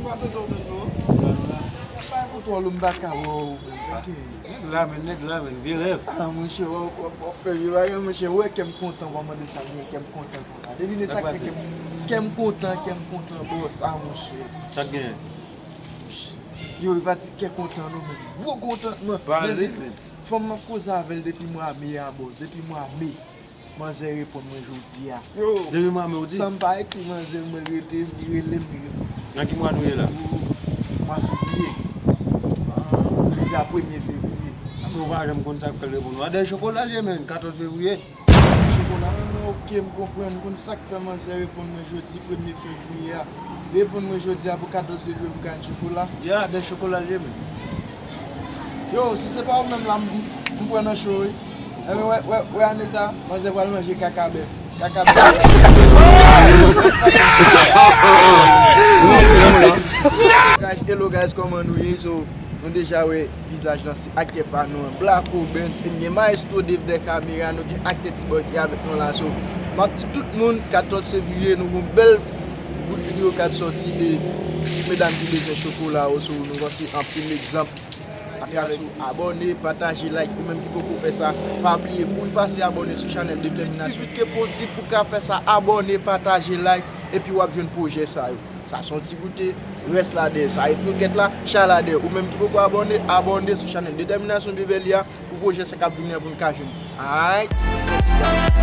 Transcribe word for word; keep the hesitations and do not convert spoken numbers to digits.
Pa tande w menm non. Pa kontwòl ou, m pa ka wè w menm. Sa ki Nèg la, men, nèg la, men, vye rèv. Ah, monchè, w ap fè vye bagay, monchè. Ou wè kè m kontan, w ap mande sa, men kè m kontan konsa. Devine sa k fè kè m, kè m kontan, kè m kontan, bòs. Ah, monchè. Sa k genyen? Yo, e pa ti kè kontan, non, men gwo kontantman. Pale, men. Fanm m ap koze avè l depi mwa me a, bòs. Depi mwa me. Manzè reponn mwen jodi a. Yo. Depi mwa me ou di? San m pa ekri manzè, mwen rete, li rele m, li rele m. Nan ki mwa nou ye la? Mwa fevriye. Ah, jodi a premye fevriye. Ou pa janm konn sa k fè l reponn ou. A dèyè chokola l ye, menn, katòz fevriye. Chokola, mwen, oke, m konprann, m konn sa k fè manzè reponn mwen jodi premye fevriye a. Reponn mwen jodi a pou katòz fevriye pou gany chokola. Ya, a dèyè chokola l ye, menn. Yo, si se pa ou menm la, m, m, m pran nan cho, wi. Enben, wè, wè, wè ane sa, manzè pral manje kaka bèf. Kaka bèf. Guys, hello guys, kòman nou ye? So, nou deja wè vizaj lan, se aktè pa nou an, Blacko Benz, e m gen Maestro Dave dèyè kamera, nou gen aktè T-Boy ki avèk nou la. So, m ap di tout moun, katòz fevriye, nou gon bèl bout videyo k ap sòti de medam ki bezwen chokola yo. So, nou ranse anpil egzanp. Atravè sou abòne, pataje, like, ou menm ki poko fè sa, pa bliye kouri pase abòne sou chanèl Detèminasyon. Pi vit ke posib pou ka fè sa, abòne, pataje, like, epi w ap jwenn pwojè sa yo. Sa se yon ti goute, rès la dèyè. Sa e krokèt la, chay la dèyè. Ou menm ki poko abòne, abòne sou chanèl Detèminasyon Beverly a pou pwojè sa k ap vini an pou n ka jwenn. Alright? Mèsi, guys.